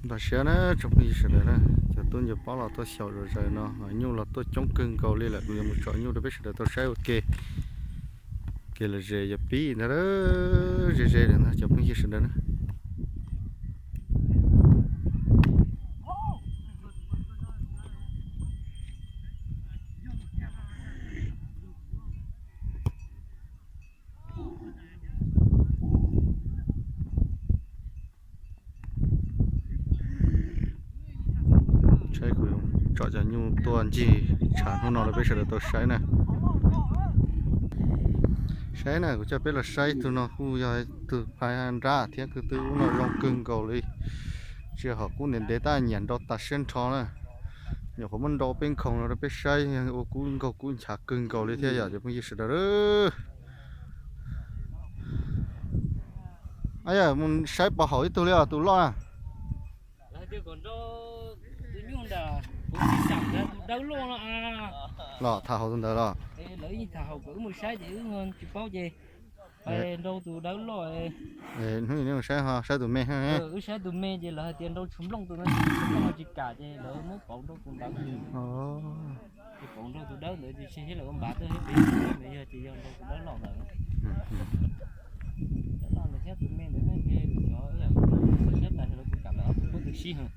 Npaj siab na tsoom phooj ywg sawv daws na, cov tub ncaws pob los tuaj xyaum zom zaws no, nyuj los tuaj coob kawg nkaus li lawm, kuv yuav mus tsom nyuj rau peb sawv daws tau saib ua ke. Kev lom zem yog pib ntag, ze ze lawm ntag cov phooj ywg sawv daws na. Saib kuv tsom cov nyuj tuaj ncig tshav hnub no rau peb sawv daws tau saib na. Saib na, kuv coj peb los saib tus no kuj yog tus phaj nrab thiab, kwv tw ub no zoo kawg nkaus li. Tsis hom kub ntev ntev tab nyiam nrau tas siab nrho na. Nyuam qhuav muab nrau peb nkhoos no rau peb saib, ua kub nkaug kub nchav kawg nkaus li thiab yom cov phooj ywg sawv daws. Yog mus saib pov haum ib tug li os tus loj na. Los tham hauv tus ntawd los? Lawv yeej tham hauv kuv, wb mus saib ces wb tsis paub ces nrau tus dawb loj. Hnub no saib, saib tus me, wb saib tus me ces lawv hais tias nrau tshua nplooj tus no, tshua nplooj tsis kam ces lawv muab pauv nrau tus ntawd. Ces pauv nrau tus dawb ntawd ces tsis thiab lawv ua npav tuaj thiab peb, yog ces yog nrau tus dawb loj ntawd. Dawb loj ntawd thiab tus me ntawd ne, ces cov siab tas lawv tsis kam lawv ob tug puab tug sib heev.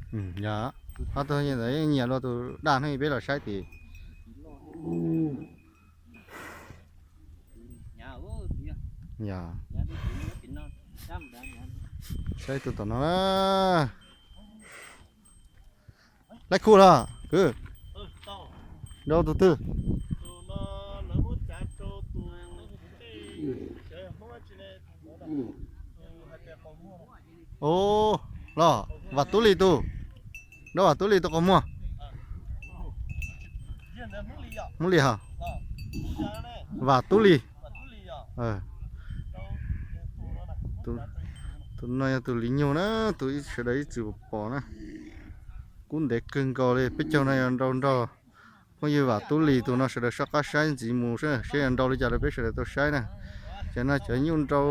Yog, ob tug ntawd yeej nyiam luag tus daj hnub peb los saib tim. Yog, saib tus tom no na. Laib khu los kwv, nrau tus twg? Ua los, Vam Tub Lis tus, nrau Vam Tub Lis tus qhov muag. Hmoob Lis hos, Vam Tub Lis. Tus no yog tus Lis Nyug na, tus sawv daws ib txwm pom na. Kub ntev kawg nkaus li, peb caug no yog nrau nrog phooj ywg Vam Tub Lis tus no, sawv daws soj qab saib ntxiv mus seb yog nrau li cas rau peb sawv daws tau saib na. Ces no cov nyuj nrau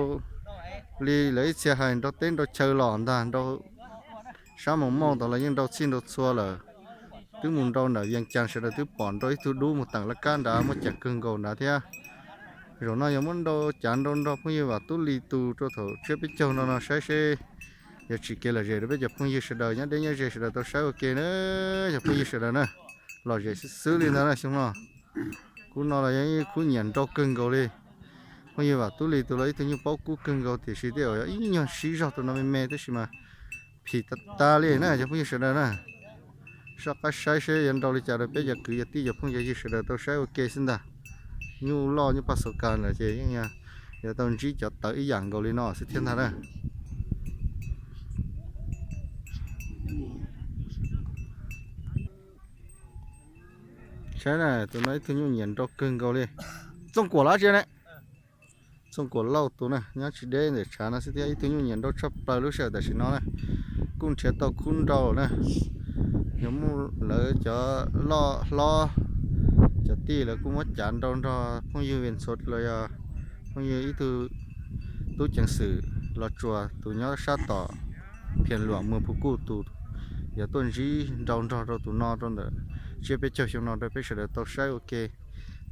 li lawv ib txhia hais nrau teb nrau chaw los ntag, nrau sab Moos Mauj tod los yeej nrau txhij nrau txhua lawm. Twb mus nrau ntawm Vias Cas sawv daws twb pom nrau ib tug dub mus teem laj kab nrad muaj ceem kawg nkaus nrad thiab. Zaum no yog muab nrau cav nrau nrog phooj ywg Vam Tub Lis tus rau thaum tsiab peb caug no no saib seb yog tsim kev lom zem rau peb cov phooj ywg sawv daws nyob deb nyob ze sawv daws tau saib ua ke na, cov phooj ywg sawv daws na. Lom zem xwb xwb li ntawd na xyoo no. Kub no los yog ib kub nyiam nrau kawg nkaus li. Phooj ywg Vam Tub Lis tus los ib tug nyuj paub kub kawg nkaus tiam sis tej zaum yog ib nyuag siv zog tus no me me tab sis mas phim tas tas li na cov phooj ywg sawv daws na. Soj qab saib seb yuav nrau li cas rau peb cov kwv cov tij cov phooj cov ywg sawv daws tau saib ua ke xwb ntag. Nyuj loj nyuj paj xauv kas lawm ces yeej yuav tau ntsib cov tawv ib yam nkaus li no xwb thiab ntag na. Saib na, tus no ib tug nyuj nyiam nrau kawg nkaus li. Txooj Kuam los tsi ne? Txooj Kuam Lauj tus na, nyob tsis deb ntawm tshav no xwb thiab, ib tug nyuj nyiam nrau tshaj plaws lub sij hawm tam sim no na. Kuj nrhiav tau khub nrau na. Yog muaj lawv cov loj hlob, cov tij lawv kuj muab cav nrau nrog phooj ywg Vias Ntxhuav los yog phooj ywg ib tug tub ceev xwm Los Tsuas tus nyob sab tom Phiaj Luam Muas Phu Kuj tus, yuav tuaj ntsib nrau nrog rau tus no rau ntawm tsiab peb caug xyoo no rau peb sawv daws tau saib ua ke.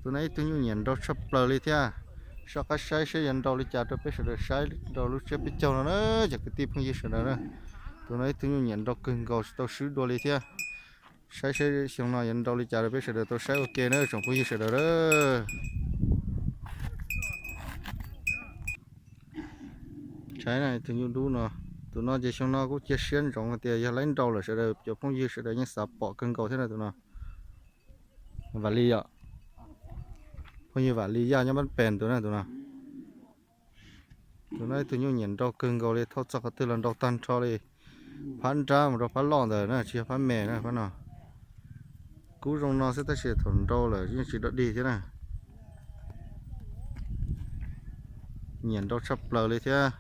Tus no ib tug nyuj nyiam nrau tshaj plaws li thiab. Soj qab saib seb yuav nrau li cas rau peb sawv daws saib rau lub tsiab peb caug no na, cov kwv tij phooj ywg sawv daws na. Tus no ib tug nyuj nyiam nrau kawg nkaus tsis tau swb dua li thiab. Saib seb xyoo no yuav nrau li cas rau peb sawv daws tau saib ua ke na tsoom phooj ywg sawv daws. Saib na, tus nyuj dub no, tus no ces xyoo no kuj cia siab ntsoov hais tias yog laib nrau lawm, sawv daws cov phooj ywg sawv daws yeej xav pom kawg nkaus thiab na tus no. Vam Lis yom, phooj ywg Vam Lis Yaj nyob Npab Pes tus na tus no. Tus no ib tug nyuj nyiam nrau kawg nkaus li, thauj txog qhov twg los nrau tag nrho li. Phab nrab mus rau phab loj ntawd na, tsis yog phab me na phab no. Kub zoo no xwb tab sis thaum nrau lawm yeej tsis dog dig thiab na. Nyiam nrau tshaj plaws li thiab,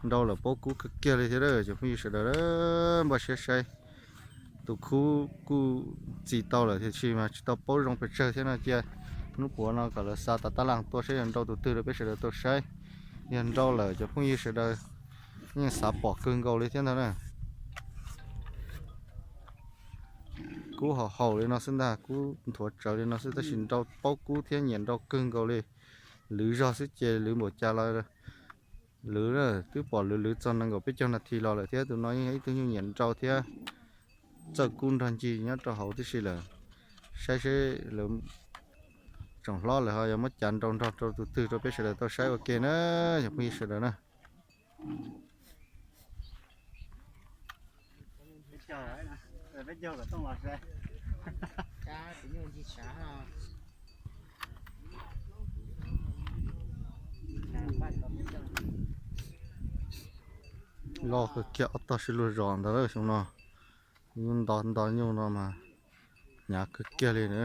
nrau lawm paub kub kawg kiag li thiab cov phooj ywg sawv daws. Npaj siab saib, tus khub kuj txi tau lawm tiam sis mas tsis tau paub zoo pes tsawg thiab no, cia hnub puav no kom lawv xa tas tab laj tuaj saib yog nrau tus twg rau peb sawv daws tau saib. Yog nrau lawm cov phooj ywg sawv daws yeej xav pom kawg nkaus li thiab ntag na. kub haum haum li no xwb ntag, kub nthuav tsawv li no xwb, tab sis nrau paub kub thiab nyiam nrau kawg nkaus li. Lwv zog xwb ces lwv npaum cas los lwv, twb pom lwv lwv txog nees nkaum peb caug nas this los lawm thiab. Tus no yeej yog ib tug nyuj nyiam nrau thiab txawj kub nrog ncig nyob rau hauv tib si lawm. Saib seb lawv tsoom hlob lawv ho yuav muab cav nrau nrog rau tus twg rau peb sawv daws tau saib ua ke na, cov phooj ywg sawv daws na. Loj kawg kiag, ob tog sib luag zos ntawd xyoo no. Nto nto nyuj no mas hnyav kawg kiag li na.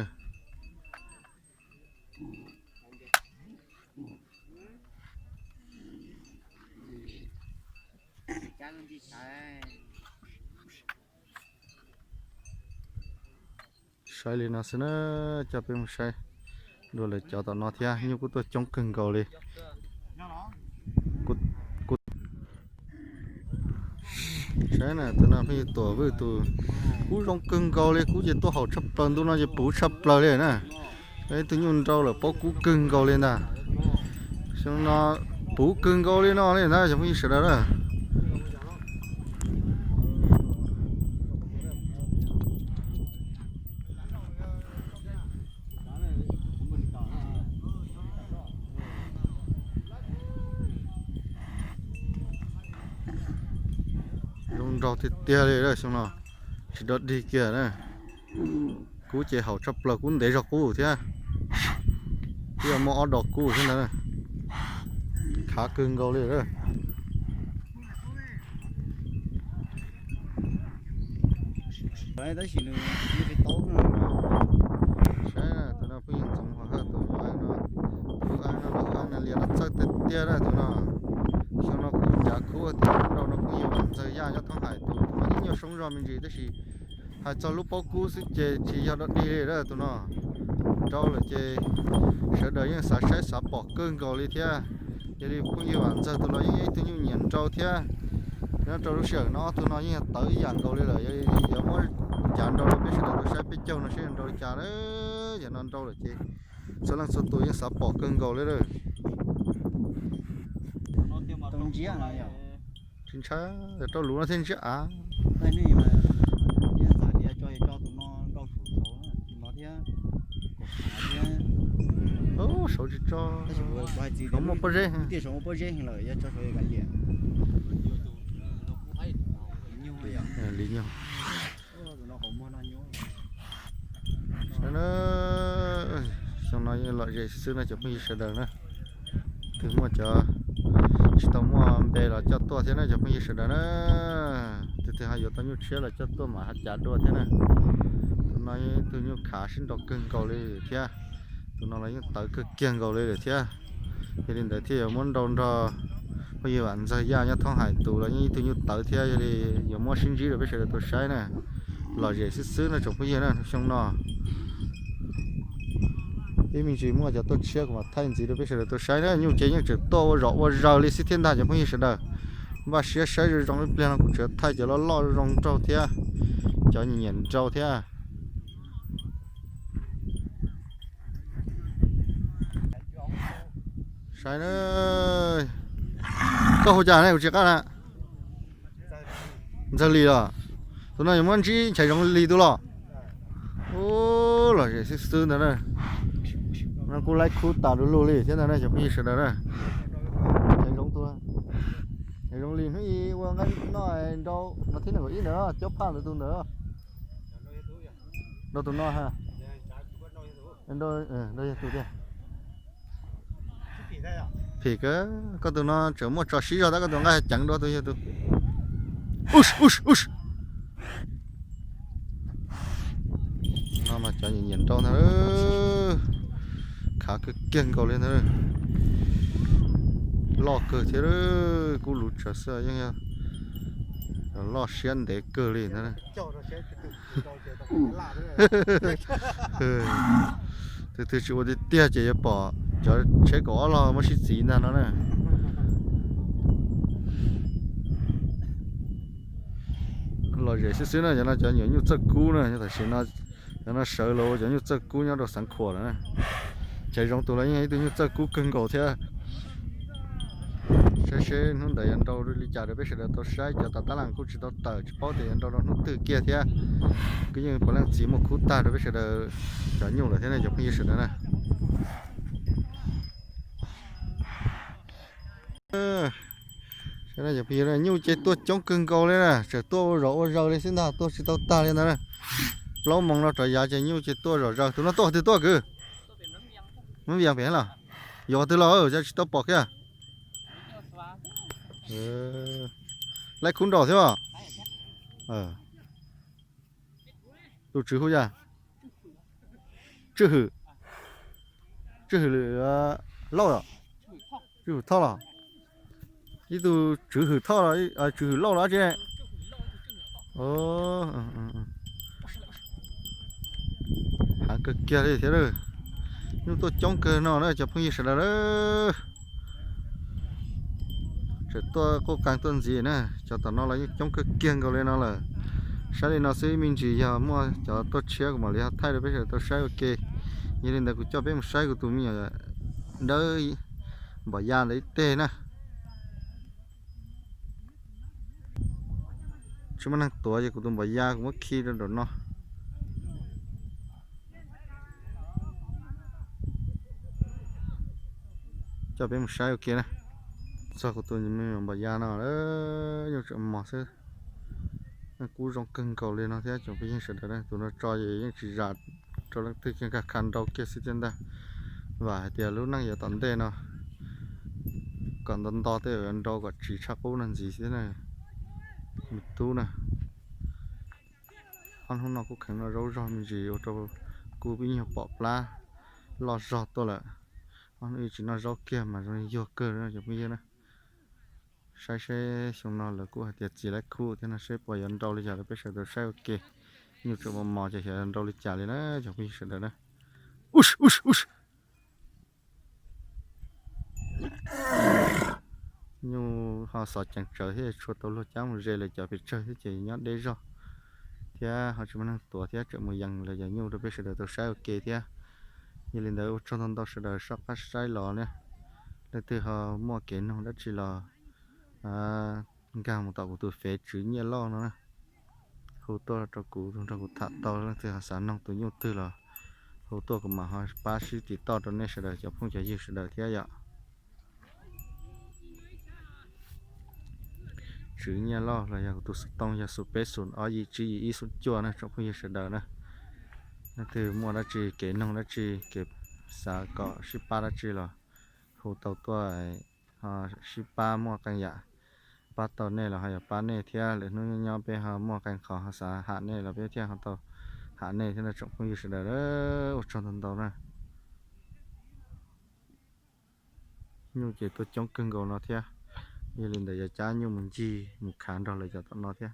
Saib li no xwb na, coj peb mus saib dua lawv cov tom no thiab, nyuj kuj tuaj coob kawg nkaus li. Saib na, tus no pheej yog Tuam Vwj tus, kub zoo kawg nkaus li, kub ces tuaj haum tshaj plaws, ntu no ces puv tshaj plaws li na. Ib tug nyuj nrau lawm paub kub kawg nkaus li ntag. Xyoo no puv kawg nkaus li no li ntag cov phooj ywg sawv daws na. Zoo nraug tiag tiag li xyoo no, tsis dog dig kiag na. Kub ces haum tshaj plaws, kub ntev zog qub thiab. Twb yog muaj ob dos kub thiab ntag. Khav kawg nkaus li. Saib tus no pheej yog Ntxoov Hos Hawj tus, tus no los lias no txawj tiag tiag na tus no. Xyoo no kuv cav kub tiag, nrau no pheej yog Vam Ntxawg Yaj nyob Thoob Hais tus, tus no ib nyuag soob zog me ntsis tab sis hais txog lub paub kub xwb ces tsis yog dog dig li tus no. Nrau lawm ces sawv daws yeej xav saib xav pom kawg nkaus li thiab. Yog li phooj ywg Vam Ntxawg tus no yeej yog ib tug nyuj nyiam nrau thiab. Nyob rau lub sij hawm no ob tug no yeej yog tawv ib yam nkaus li lawm, yog li yuav muab cav nrau rau peb sawv daws tau saib peb caug no seb nrau li cas na. Yog no nrau lawm ces txhua leej txhua tus yeej xav pom kawg nkaus li lawm. Tsis ntshai, rau luv no thiaj ntsiab av. Saud tsis tso, saud muaj pob zeb. Li nyuag. Xyoo no yeej lom zem xwb xwb na cov phooj ywg sawv daws na. Twb muaj cov tsis tau muaj npe los coj tuaj thiab na cov phooj ywg sawv daws na. Twg twg ho yuav tau nyuj tshiab los coj tuaj mam ho cav dua thiab na. Tus no yeej ib tug nyuj khav sib nrau kawg nkaus li thiab. Tus no los yeej tawv kawg kiag nkaus li lawm thiab. Yog li ntawd thiaj yuav muab nrau nrog phooj ywg Vam Ntxawg Yaj nyob Thoob Hais tus los yeej ib tug nyuj tawv thiab, yog li yuav muab sib ntsib rau peb sawv daws tau saib na. Lom zem xwb xwb no tsoom phooj ywg na, xyoo no ib me ntsis muaj cov tuaj tshiab kuv mam thaij ntxiv rau peb sawv daws tau saib na. Nyuj ces yeej tseem tuaj ua zom ua zaws li xwb thiab ntag cov phooj ywg sawv daws. Npaj siab saib zoo zoo ib pliag no kuv tseem thaij cov loj loj zoo nraug thiab, cov nyiam nyiam nrau thiab. Saib na, koj hu cas ne kuv tsis qab na. Ntxawg Lis los? Tus no yuav muab ntsib Nchaiv Zoov Lis tus los? Ub, lom zem xwb xwb ntag na. No kuj laib khub tas du lug li thiab ntag na cov phooj ywg sawv daws na. Nchaiv Zoov tus, Nchaiv Zoov Lis hnub ib ua nqaij noj nrau no thiab, nees nkaum ib ntawd, Cob Phaj ntawd tus ntawd. Nrau tus no ha. Nrau yog tus tiag. Phim kawg, koj tus no tseem muaj tso sib zog tab koj tus nqaij ceev dua tus yog tus. Uj, uj, uj. No mas cov nyiam nyiam nrau ntag, khav kawg kiag nkaus li ntag. Loj kawg thiab, kub luv tsawv xwb yeej yog loj siab ntev kawg li ntag. Tus twg tsis ua tiag tiag ces yuav pom cov tsheb kaum ob log muab sib txiv ntag no na. Lom zem xwb xwb na, cov no cov nyuam nyuj txawj kub na, tam sim no Cov no sawv los ua cov nyuj txawj kub nyob rau Xeev Khuam lawm na. Chais Zoov tus los yeej ib tug nyuj txawj kub kawg nkaus thiab. Saib seb hnub ntawd yuav nrau li cas rau peb sawv daws tau saib. Cov tom tab las kuj tsis tau tawm, tsis paub tias yuav nrau rau hnub twg kiag thiab. Kuj yeej puav leej txiv muaj kub tag rau peb sawv daws cov nyuj lawm thiab ne cov phooj ywg sawv daws na. Saib cov phooj ywg, nyuj ces tuaj coob kawg nkaus li na, tseem tuaj ua zom ua zaws li xwb ntag, tuaj tsis tau tag li ntawd na. Plaub moos no rov yav ces nyuj ces tuaj zom zaws. Tus no tuaj qhov twg tuaj kwv? Mab Vias pem los? Yuav qhov twg los cas tsis tau pom kiag? Laib khub nraus thiab. Tus tswv hu yog Tswj Hwm, Tswj Hwm Lauj, Tswj Hwm Thoj los? Ib tug Tswv Hwm Thoj los, Tswv Hwm Lauj los dab tsi? Heev kawg kiag li thiab. Nyuj tuaj coob kawg no na cov phooj ywg sawv daws. Tseem tuaj quj qees tuaj ntxiv na, cov tom no los yeej coob kawg kiag nkaus li no lawm. Saib li no xwb, me ntsis yog muaj cov tuaj tshiab kuv mam li ho thaij rau peb sawv daws tau saib ua ke. Yog li ntawd kuv coj peb mus saib kuv tus me nyuam dawb Npam Ya ntawd ib teg na. Tsis muaj neeg tuav ces kuv tus Npam Ya kuv muab khi rau nraum no. Coj peb mus saib ua ke na. Txog kuv tus me nyuam Npam Ya no, nyuj tseem mos xwb. Kub zoo kawg nkaus li no thiab cov phooj ywg sawv daws, tus no tso ces yeej tsis zam rau leej twg kiag, nkag kha nrau kiag xwb thiab ntag. Vam hais tias lub neej yav tom ntej no kom nto nto tej yuav nrau kom tsis tshaj qub no ntxiv xwb na. Me tub na, ob hnub no kuj kheev noj zaub zog me ntsis ua rau kuv pib nyuag pom plab loj zog tuaj lawm. Ob hnub ib tsis noj zaub kiag mas zoo yuag kawg cov phooj ywg na. Saib seb xyoo no lawv kuj hais tias txiv laib khub thiab no, seb puas yuav nrau li cas rau peb sawv daws saib ua ke. Nyuj tseem mos mos ces xyov yuav nrau li cas li na cov phooj ywg sawv daws na. Nyuj ho xov ceev tsawv thiab, tshua tau luag cab mus ze lawv cov pes tsawg thiab ces nyob deb zog thiab ho tsis muaj neeg tuav thiab, tseem mus yees lawv cov nyuj rau peb sawv daws tau saib ua ke thiab. Yog li ntawd ua tsaug ntau ntau sawv daws soj qab saib los na. Leej twg ho muaj kev noog dab tsi los nkag mus tom kuv tus fev Tswv Nyiaj Lauj no na, hu tuaj rau kuv nrog kuv tham tau. Leej twg ho xav noog tus nyuj twg los hu tuaj kuv mam ho pab sib tim toj rau nej sawv daws cov phooj cov ywg sawv daws thiab yom. Tswv Nyiaj Lauj los yog kuv tus xov tooj yog xoom peb xoom ob yim tsib yim ib xoom cuaj na tsoom phooj ywg sawv daws na. Leej twg muaj dab tsi kev noog dab tsi, kev xav kom sib pab dab tsi los hu tau tuaj, ho sib pab muaj qee yam pab tau nej los ho yog pab nej thiab. Lwm hnub nyob nyob peb ho muaj qee qhov ho xav ham nej los peb thiaj ho tau ham nej thiab no tsoom phooj ywg sawv daws. Ua tsaug ntau ntau na. Nyuj ces tuaj coob kawg nkaus no thiab. Yog li ntawd yuav cab nyuj mus ncig mus khav nrog lawv cov tom no thiab.